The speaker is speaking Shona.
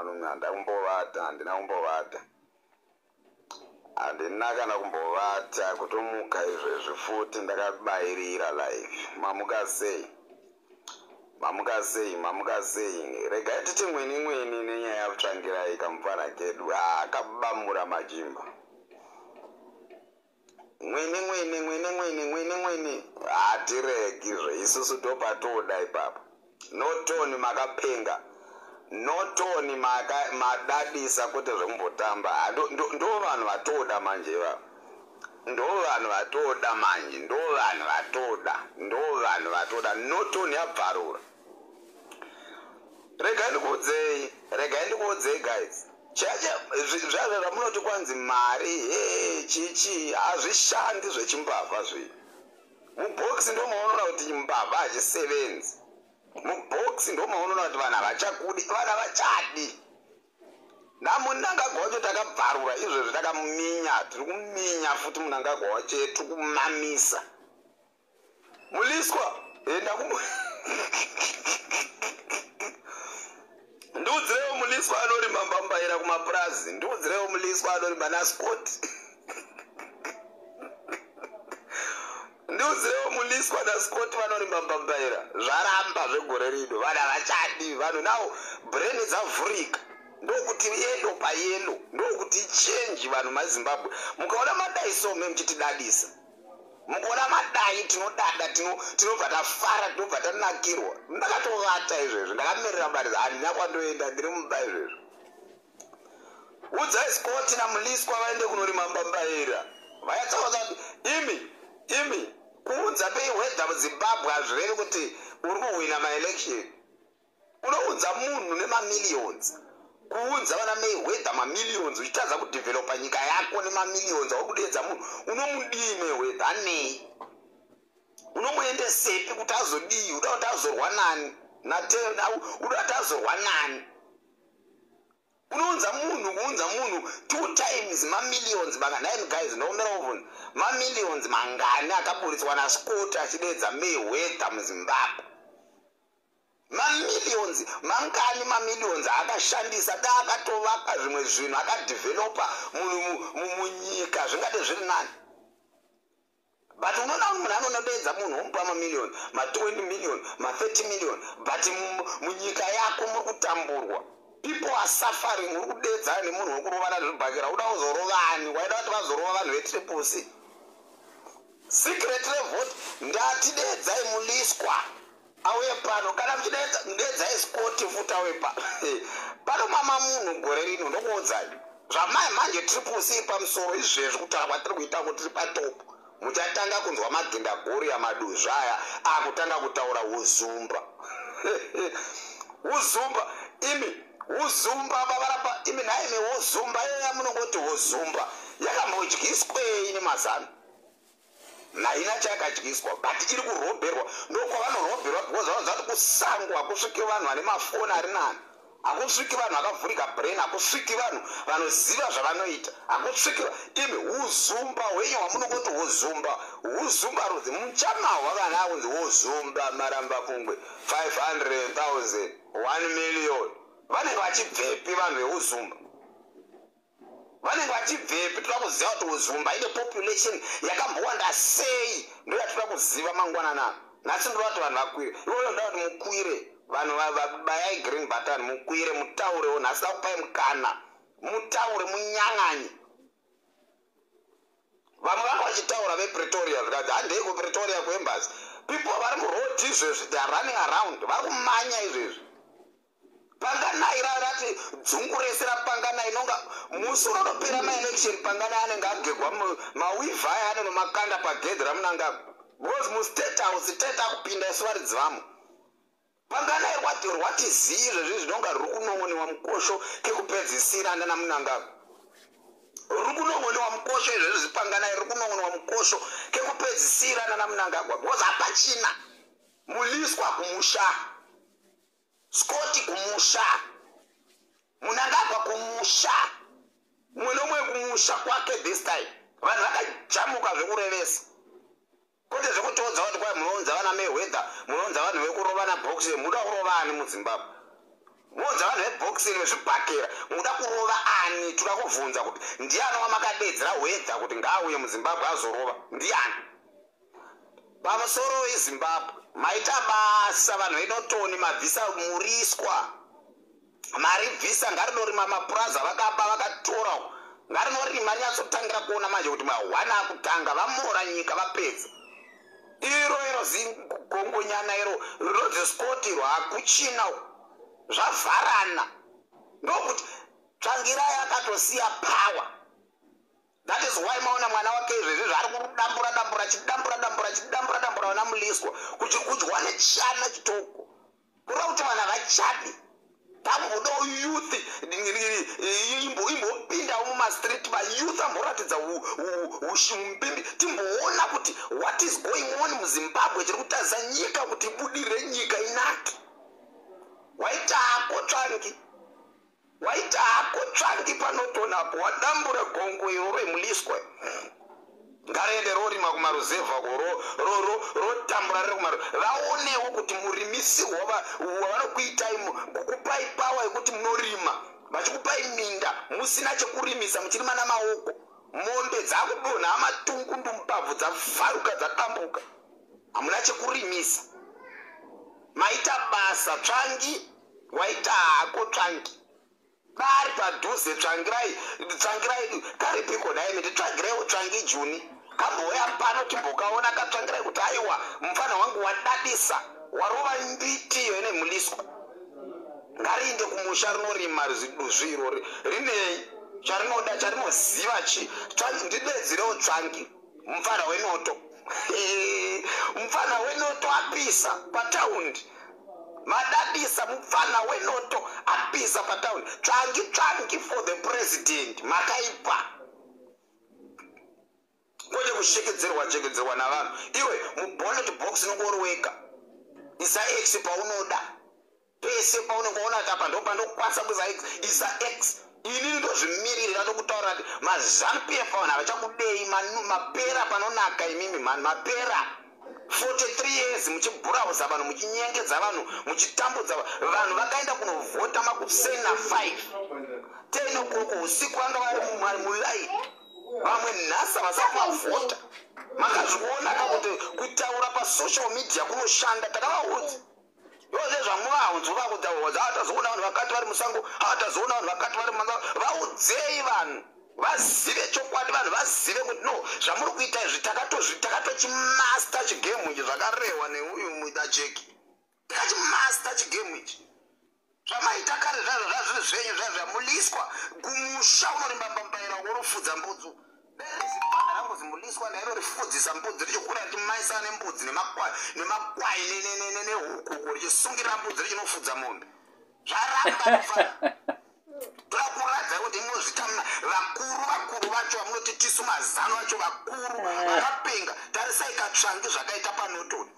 Malume, handakumbovata, handina kumbovata, handina kana kumbovata. Kutomuka izvezvi futi ndakabairira live. Mamuka sei? Mamuka sei? Mamuka sei? Regai titi mweni mweni nenyaya yakutsvangirai kamupfana kedu akabamura majimba. Mwene mwene mwene mwene mwene mwene, hatiregi zve isusu, topatoda ipapo. Notoni makapenga, notoni madadisa, kwete zvekumbotamba. Ndo vanhu vatoda manje ivavo, ndo vanhu vatoda manje, ndo vanhu vatoda, ndo vanhu vatoda. Notoni yabvarura. Regai ndikuudzei, regai ndikuudzei guys, zvazvo zvamunoti kwanzi mari he chichi hazvishandi, zvechimbavha zvi mubhokisi. Ndo maonoona kuti mbavha hachisevenzi mubhokisi, ndo maonoona kuti vanhu havachakudi, vanhu havachadi. NaMunangagwa wacho takabvarura izvezvi, takamuminya, tiri kuminya futi Munangagwa wacho, tiri kumamisa. Muliswa, enda kumu ndiudzirewo Muliswa anorima mbambaira kumapurazi, ndiudzirewo Muliswa anorima naScott, ndiudzirewo Muliswa naScott vanorima mbambaira. Zvaramba zvegore rino, vanhu havachadi vanhu. Nawo brain dzavhurika, ndokuti yellow payellow, ndokuti change. Vanhu maZimbabwe, mukaona madai so me muchitidadisa, mukaona madai tinodada, tinobva tafara, tinobva tanakirwa. Ndakatovata izvezvi, ndakamirira mubatizo, handina kwandoenda, ndiri mumba izvezvi. Udzai Scott naMuliswa vaende kunorima mbambaira. Vayatsaudza kuti imi imi kuudza Mayweather muZimbabwe hazvirevi kuti uri kuhwina maelection. Unoudza munhu nemamillions, kuunza vana Mayweather mamillions, uchitadza kudhevhelopa nyika yako nemamillions auri kudeedza munhu. Unomudii Mayweather? Anei? Unomuendesepi kuti azodii? Uda kuti azorwa nani? Uda kuti azorwa nani? Unounza munhu, kuunza munhu two times mamillions manga. Nine guys, ndokumbera kubvunza, mamillions mangani akaburitswa naScott achideedza Mayweather muZimbabwe? Mamillions mangani? Mamillions akashandisa da akatovaka zvimwe zvinhu, akadhivhelopa munyika, zvingade zviri nani. But unoona munhu anonodedza munhu, womupa mamillion, ma20 million, ma30 million, but munyika yako muri kutamburwa, people are suffering. Uri kudedza nemunhu wekurovana zvibhakera, uda kuzorovani? Waida kuti vazorova vanhu veTriple C? Secret revote. Ndatidedzai Muliswa auye pano, kana muchidedzai Scott futi auye pano. Pano mama munhu gore rino, ndokuudzai zvamai manje. Triple C pamusoro izvezvi, kutaura kwatiri kuita kuti tiri patop. Muchatanga kunzwa magendagori amaduzva aya akutanga kutaura uzumba, uzumba. Imi uzumba babarapa imi, nhaimi uzumba iyoya munongoti uzumba yakambodyiswei nemazano? Haina chayakadyiswa, but iri kurobherwa. Ndokwavanorobherwa because vanoziva kuti kusango hakusviki vanhu vane mafoni ari nani, hakusviki vanhu vakavhurika brain, hakusviki vanhu vanoziva zvavanoita, hakusviki. Imi uzumba hwenyu hwamunongoti uzumba, uzumba rudzi muchamahwa vana akunzi uzumba maramba pfungwe 500 000, 1 million. Vanenge vachibvepi vanhu veuzumba? Vanenge vachibvepi? Toda kuziva kuti uzumba ine population yakambowanda sei. Ndo yatoda kuziva mangwanana nhasi. Ndoda kuti vanhu vakwire ivoyo, ndoda kuti mukwire vanhu, bayai green button, mukwire mutaurewo nhasi. Da kupai mukana mutaure, munyang'anye. Vamwe vanga vachitaura vePretoria, zvikanzi handei kuPretoria kuembassy. People vari muroad izvezvi, they are running around, vari kumanya izvezvi. Panganai rati dzungu rese raPanganai nonga musi unonopera maelection. Panganai anenge agegwa mawivhi aya, anenomakanda pagedhi raMunangagwa, because muState House teta kupinda isu varidzi vamo. Panganai rwati rwati zii izvezvi, zvinonga ruri kunongonewa mukosho kekupedzisira ndana Munangagwa. Ruri kunongonewa mukosho izvezvi, ziPanganai ruri kunongonewa mukosho kekupedzisira nana Munangagwa, because hapachina. Muliswa kumusha, Scott kumusha, Munangagwa kumusha, mumwe nomwe kumusha kwake. This time vanhu vakajamuka zvekurevesa, kwete zvekutiudza kuti kwai munounza vana Mayweather, munounza vanhu vekurovana box. Muda kurovani muZimbabwe? Moudza vanhu vebhokisini vezvibhakera, muda kurova ani? Toda kubvunza kuti ndiani wamakadedzera hwedza kuti ngaauye muZimbabwe azorova? Ndiani? Pamusoro weZimbabwe, maita basa vanhu veNorton, mabvisa Mliswa, maribvisa. Ngarinorima mapurazi avakaba, vakatora, ngarinorima, rinyatsotangira kuona manje kuti mahwana akutanga. Vamora nyika, vapedza. Iro iro zigongonyana iro rinonzi Scott iro, hakuchina, zvavharana. Ndokuti Tsvangirai akatosiya power. That is why maona mwana wake izvezvi zvaari kudambura dambura, chidambura dambura, chidambura dambura vana Mliswa, kuchikudya nechana chitoko, kureva kuti vana vachadi tambodawo youth imbopindawo mumastreet, mayouth amboratidza ushimupimbi, timboona kuti what is going on muZimbabwe, chiri kutadzisa nyika kuti ibudirire, nyika inake. Waita hako Tsvangi, waita hako Tsvangi panotonapo, wadambura gongo iro reMliswa. Ngariende rorima kumaruzevha ko, rotambura riri kumaru, vaonewo kuti murimisirwo wavanokuitai, kukupai power yekuti munorima, vachikupai minda musina chekurimisa, muchirima namaoko, mombe dzakudonha amatungundu mubhabvu, dzavharuka, dzadambuka, hamuna chekurimisa. Maita basa Tsvangi, waita hako Tsvangi. Bari padhuze, Tsvangirai, Tsvangirai karipiko naimi? Nditsvagireiwo Tsvangi Juni, kambouya pano timbokaona kaTsvangirai kuti aiwa, mufana wangu wadadisa, warova mbiti iyo ine Mliswa. Ngariinde kumusha rinorima ziduzvi irori, rinei charinoda, charinoziva chi? Ndidedzirewo Tsvangi, mufana wenoto, mufana wenoto apisa pataundi. Madadisa, mupfana wenoto apisa pataundi. Tsvangi, Tsvangi for the president. Makaipa, kwete kushekedzerwa chekedzerwa navanhu. Iwe muballot box unenge uri wega, isa X paunoda, pese paunenge waona kuti apa ndo pandokwanisa kuisa X, isa X. Inini ndozvimiririra, ndokutaura kuti maZANU PF vanhu havachakudei, mapera panonaka imimi mhani, mapera. 43 years muchibhurauza vanhu, muchinyengedza vanhu, muchitambudza vanhu. Vakaenda kunovhota makusena 5, 10 o'clock usiku, vanga vari mulaini vamwe, nhasi havasati vavhota. Makazviona kakuti kutaura pasocial media kunoshanda. Takavaudza yose zvamuvaunzwa, vakutaura, tazoona vanhu vakati vari musango, tazoona vanhu vakati vari musango. Vaudzei vanhu vazive chokwadi, vanhu vazive kuti no, zvamuri kuita izvi takatochimasta chigame ichi, zvakarehwa neuyu mudacheki, takachimasta chigame ichi. Zvamaita kare zvazvo zvazviri zvenyu, zvazvo zvaMliswa kumusha unorimba mbambaira, worofudza mbudzi. Zipanda rangu ziMliswa ndairo rifudzisa mbudzi, richikura richimaisa nembudzi nemakwai nehuku, richisungirira mbudzi, richinofudza mombe. Zvaramba, toda kuratidza kuti munozvita vakuru, vakuru vacho vamunoti tisu mazano vacho vakuru vakapenga. Tarisai kaTsvangi zvakaita paNorton.